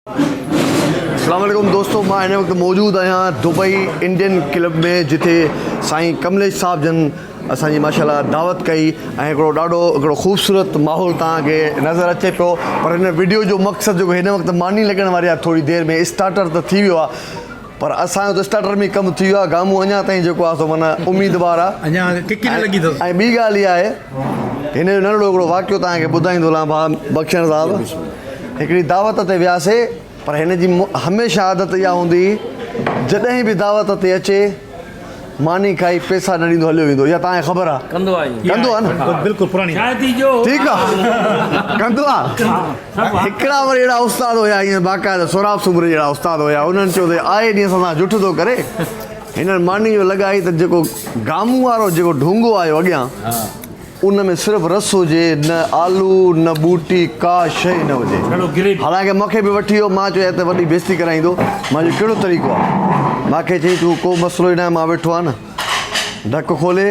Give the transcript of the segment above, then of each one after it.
اسلام عليڪم دوستو مان هن وقت موجود آهيان دبئي انڊين ڪلب ۾ جتي سائين ڪمليش صاحب جن اسان جي ماشاءالله دعوت ڪئي ۽ هڪڙو ڏاڍو هڪڙو خوبصورت ماحول توهان کي نظر اچي پيو پر هن وڊيو جو مقصد جيڪو هن وقت ماني لڳڻ واري آهي ٿوري دير ۾ اسٽارٽر ته ٿي ويو آهي پر اسان جو ته اسٽارٽر ۾ ڪم ٿي ويو آهي گامون اڃا تائين جيڪو آهي سو معنيٰ اميدوار آهي اڃا ٽڪي نه لڳي اٿس ۽ ٻي ڳالهه اها آهي هن جو ننڍڙو هڪڙو واقعو توهان کي ٻڌائيندو هلان ڀاء بخشڻ صاحب هڪڙي دعوت تي وياسي پر هن جي هميشه عادت اها هوندي هئي جڏهن به دعوت تي اچي ماني کائي پيسا نه ڏيندو هليو ويندو اها توهان کي خبر آهي ڪندو آهي ڪندو آهي نه بلڪل پراڻي ٺيڪ آهي ڪندو آهي هڪڙا وري اهڙا استاد هيا ائين باقاعده سهراب سومري جهڙا استاد هيا انهن چيو ته آئي ڏينهن اسان سان جٺ ٿو ڪري هنن ماني جو لڳائي ته جيڪو گامون وارو جيڪو ڍونگو آيو اڳيان ان ۾ صرف رس هجي نه آلو نه ٻوٽي ڪا شيء نه هجي. حالانڪه مون کي به وٺي ويو مان چيو هي ته وڏي بيستي ڪرائيندو مان چيو ڪهڙو طريقو آ مان کي چيائين تون ڪو مسئلو ئي ناهي مان ويٺو آهيان نه ڍڪ کولي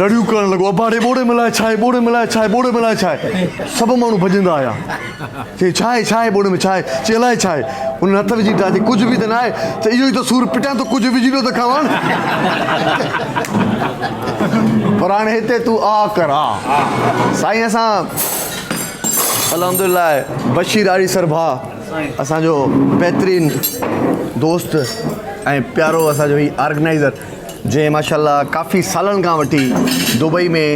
رڙيون ڪرڻ لڳو ابا ڙي ٻوڙي ملائي ڇا آهي ٻوڙي ملائي ڇا آهي ٻوڙي ملائي ڇا آهي سڀ ماڻهو ڀڄندا آيا چي ڇا آهي ڇا آهي ٻوڙي ۾ ڇا آهي چي الائي ڇا آهي هن هٿ وجهي ڏٺا چي ڪجهه به ته ناهي چي اهو ئي ته سور پٽيان ٿو ڪجهه وجهي ڏيو ته کاوان پر هاڻي هتي تون آ ڪر آ سائين اسان الحمدلله بشير آريسر ڀاء اسان جو بهترين دوست ۽ پيارو اسان جو هي آرگنائيزر جنهن ماشاءالله ڪافي سالن کان وٺي دبئي ۾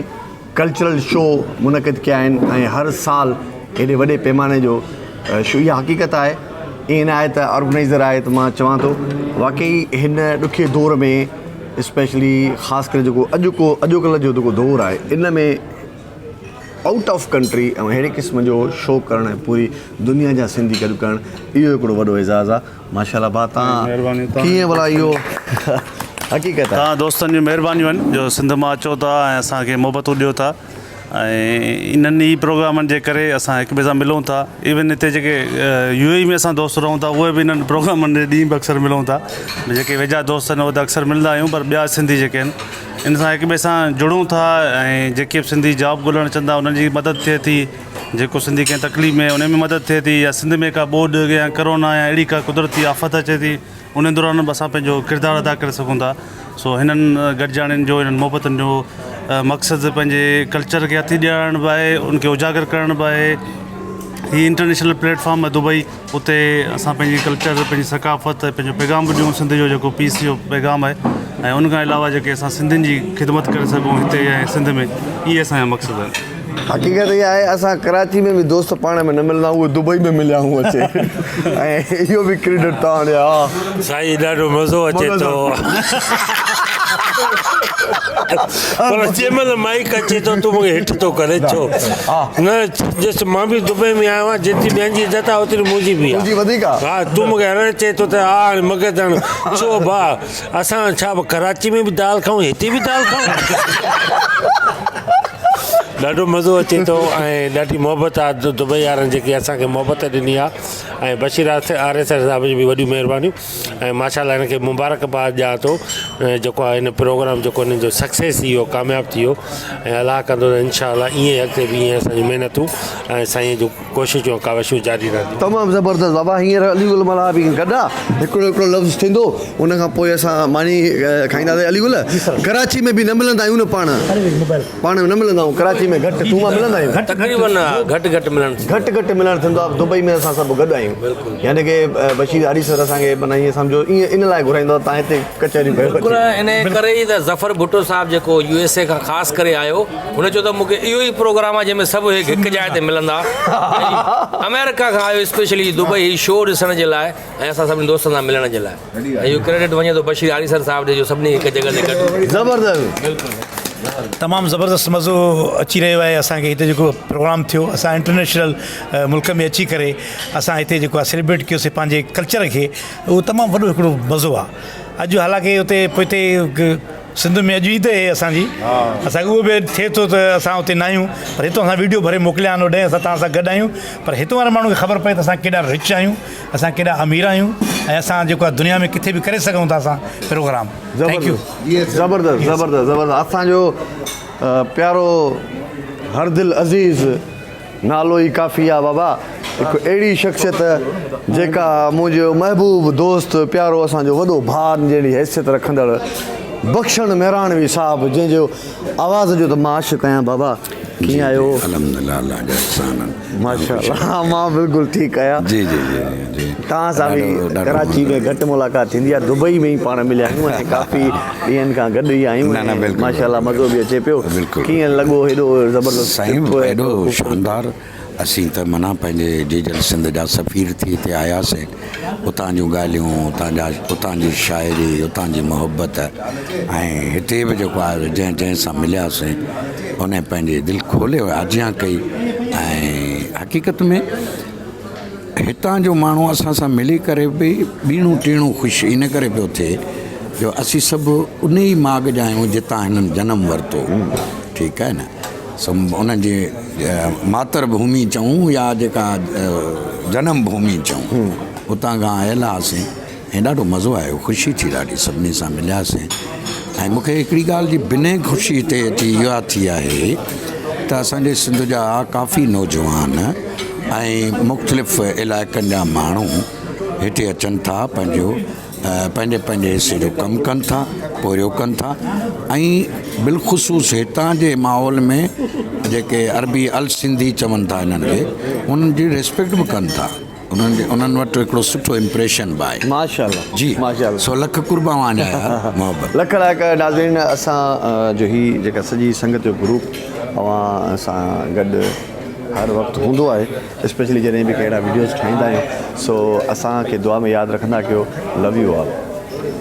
ڪلچرل شو منعقد ڪيا آهن ۽ هر سال ايڏي وڏي پيماني جو شو اها حقيقت آهي ائين نه آهي ته آرگنائيزر آهي ته مان چوان ٿو واقعي هن ڏکي دور ۾ اسپيشلي خاص ڪري جيڪو اڄوڪو اڄوڪلهه جو جيڪو دور آهي ان ۾ آئوٽ آف ڪنٽري ۽ اهڙي قسم جو شو ڪرڻ ۽ پوري دنيا جا سنڌي گڏ ڪرڻ اهو هڪڙو وڏو اعزاز آهي ماشاءالله ڀاء تان مهرباني تان ڪيئن ڀلا اهو حقيقت آهي. تان دوستن جون مهربانيون آهن جو سنڌ مان اچو ٿا ۽ اسان کي محبتون ڏيو ٿا ۽ انهن ئي پروگرامن جي ڪري اسان هڪ ٻئي سان ملون ٿا ايون هتي جيڪي يو اي ۾ اسان دوست رهون ٿا اهي به انهن پروگرامن جي ڏينهن به اڪثر ملون ٿا جيڪي ويجها دوست آهن اهي ته اڪثر ملندا آهيون پر ٻيا سنڌي جيڪي آهن ان سان هڪ ٻئي سان جڙون ٿا ۽ جيڪي به سنڌي جاب ڳولڻ اچن ٿا انهن جي مدد ٿئي ٿي جيڪو سنڌي ڪنهن تڪليف ۾ ان ۾ مدد ٿئي ٿي يا سنڌ ۾ ڪا ٻوڏ يا ڪرونا يا اهڙي ڪا قدرتي آفت اچي ٿي ان دوران به اسان پنهنجو ڪردار ادا ڪري سگهون ٿا سو هنن گڏجاڻين جو هنن محبتن جو مقصد پنهنجي ڪلچر کي هٿي ڏيارڻ به آهي ان کي اجاگر ڪرڻ به آهي هي انٽرنيشنل پليٽ فارم آهي دبئي اتي اسان پنهنجي ڪلچر پنهنجي ثقافت پنهنجو پيغام به ڏيون سنڌ جو جيڪو پيس جو پيغام آهي ۽ ان کان علاوه جيڪي اسان سنڌين جي خدمت ڪري سگهون هتي ۽ سنڌ ۾ اهي اسان جا مقصد آهن. حقيقت اها آهي اسان ڪراچي ۾ به دوست پاڻ ۾ نه ملندا آهيون اهي دبئي ۾ مليا آهيون اچي ۽ اهو به ڪريڊٽ توهان ڏي آ. سائين ڏاڍو مزو اچي ٿو. پر جنهن مهل مائيڪ اچي ٿو تون مونکي هٽ ٿو ڪري ڇو نه جس مان به دبئي ۾ آيو آهيان جيتري ٻين جي عزت آهي اوتري منهنجي به آهي وڌيڪ آهي ها تون مونکي هر چئي ٿو ته آ هاڻي مونکي ته هاڻي ڇو ڀاء اسان ڇا ڪراچي ۾ به دال کائون هتي به دال کائون ڏاڍو مزو اچي ٿو ۽ ڏاڍي محبت آهي دبئي وارن جيڪي اسانکي محبت ڏني آهي ۽ بشير آريسر صاحب جون به وڏيون مهربانيون ۽ ماشاء الله هن کي مبارڪ باد ڏيان ٿو جيڪو آهي هن پروگرام جيڪو هن جو سڪسيس ٿي ويو ڪامياب ٿي ويو ۽ الله ڪندو ته انشاء الله ائين ئي اڳتي به ائين اسان جون محنتون ۽ سائين جون ڪوششون ۽ ڪاوشون جاري رهنديون. تمام زبردست بابا هينئر علي گل ملاح به گڏ آ هڪڙو هڪڙو لفظ ٿيندو ان کان پوء اسان ماني کائينداسين علي گل ڪراچي ۾ به نه ملندا آهيون نه پاڻ پاڻ ۾ نه ملندا آهيون ڪراچي ۾ گهٽ تون مان ملندا آهيون تقريبن گهٽ گهٽ ملڻ گهٽ گهٽ ملڻ ٿيندو آهي دبئي ۾ اسان سڀ گڏ آهيون يعني ڪي بشير آريسر اسان کي معنيٰ ائين سمجهو ائين ان لاء گهرائيندو آهي تان هتي ڪچهريون ڪيو بلڪل ان ڪري ئي ته ظفر ڀٽو صاحب جيڪو يو ايس اي کان خاص ڪري آيو هن چيو ته مون کي اهو ئي پروگرام آهي جنهن ۾ سڀ هڪ جاء تي ملندا آمريڪا کان آيو اسپيشلي دبئي هي شو ڏسڻ جي لاء ۽ اسان سڀني دوستن سان ملڻ جي لاء ۽ اهو ڪريڊٽ وڃي ٿو بشير آريسر صاحب ڏي جو سڀني هڪ جڳهه تي گڏ ڪيو. زبردست. تمام زبردست مزو اچي رهيو آهي اسان کي هتي جيڪو پروگرام ٿيو اسان انٽرنيشنل ملڪ ۾ اچي ڪري اسان هتي جيڪو آهي سيليبريٽ ڪيوسي پنهنجي ڪلچر کي اهو تمام وڏو هڪڙو مزو آهي اڄ حالانڪه اتي پوئتي سنڌ ۾ اڄ عيد آهي اسان جي اسان کي اهو به ٿئي ٿو ته اسان اتي نه آهيون پر هتو اسان ويڊيو ڀري موڪليا آهن اوڏانهن اسان توهان سان گڏ آهيون پر هتو وارن ماڻهن کي خبر پئي ته اسان ڪيڏا رچ آهيون اسان ڪيڏا امير آهيون ۽ اسان جيڪو آهي دنيا ۾ ڪٿي به ڪري سگهون ٿا اسان پروگرام thank you زبردست زبردست زبردست اسان جو پيارو هر دل عزيز نالو ئي ڪافي آ بابا. هڪ اهڙي شخصيت جيڪا منهنجو محبوب دوست پيارو اسان جو وڏو ڀاء جهڙي حيثيت رکندڙ بخشڻ مهراڻوي صاحب جنهن جو آواز جو ته مان عاشق آهيان بابا ڪيئن آهيو؟ الحمدلله الله جا احسان آهن. ماشاءالله مان بلڪل ٺيڪ آهيان. جي جي جي جي توهان سان به ڪراچي ۾ گهٽ ملاقات ٿيندي آهي دبئي ۾ ئي پاڻ مليا آهيون ۽ ڪافي ڏينهن کان گڏ ئي آهيون ۽ ماشاءالله مزو به اچي پيو ڪيئن لڳو هيڏو زبردست سائين ايڏو شاندار اسين ته معنيٰ پنهنجي جيجل سنڌ جا سفير ٿي هتي آياسين اتان جون ڳالهيون اتان جا اتان جي شاعري اتان جي محبت ۽ هتي به جيڪو آهي جنهن جنهن سان ملياسين ان پنهنجي دل کولي آجيان ڪئي ۽ حقيقت ۾ هتان جو ماڻهو اسان سان ملي ڪري به ٻيڻو ٽيڻو خوش ان ڪري پيو ٿئي جو اسين سڀ ان ئي ماڳ جا آهيون جتان هنن جنم ورتو ٺيڪ آهي نه سو انهن جي ماتر ڀومي چئون يا جيڪا جنم ڀومي چئون اتان کان آيل هئاسين ۽ ڏاڍو مزو آيو خوشي ٿي ڏاڍي سڀني سان ملياسين ۽ مون کي هڪڙي ڳالهه جي بنهه خوشي هتي اچي اها ٿي آهي ته اسانجي سنڌ جا ڪافي نوجوان ۽ مختلف علائقن جا ماڻهو هتي اچن ٿا پنهنجو پنهنجي پنهنجي حصي جو ڪم ڪن ٿا پورهيو ڪن ٿا ۽ بالخصوص هتان جي ماحول ۾ جيڪي عربي السنڌي چون ٿا انهن کي انهن جي ريسپيڪٽ به ڪن ٿا انهن جي انهن وٽ هڪڙو سٺو امپريشن به آهي ماشاءالله جي ماشاءالله سو لک قرب اوهان جا يار محبت لک لائق ناظرين اسان جو هي جيڪا سڄي سنگت جو گروپ اوهان سان گڏ هر وقت هوندو آهي اسپيشلي جڏهن به ڪي اهڙا وڊيوز ٺاهيندا آهيون سو اسان کي دعا ۾ ياد رکندا ڪيو لو you all.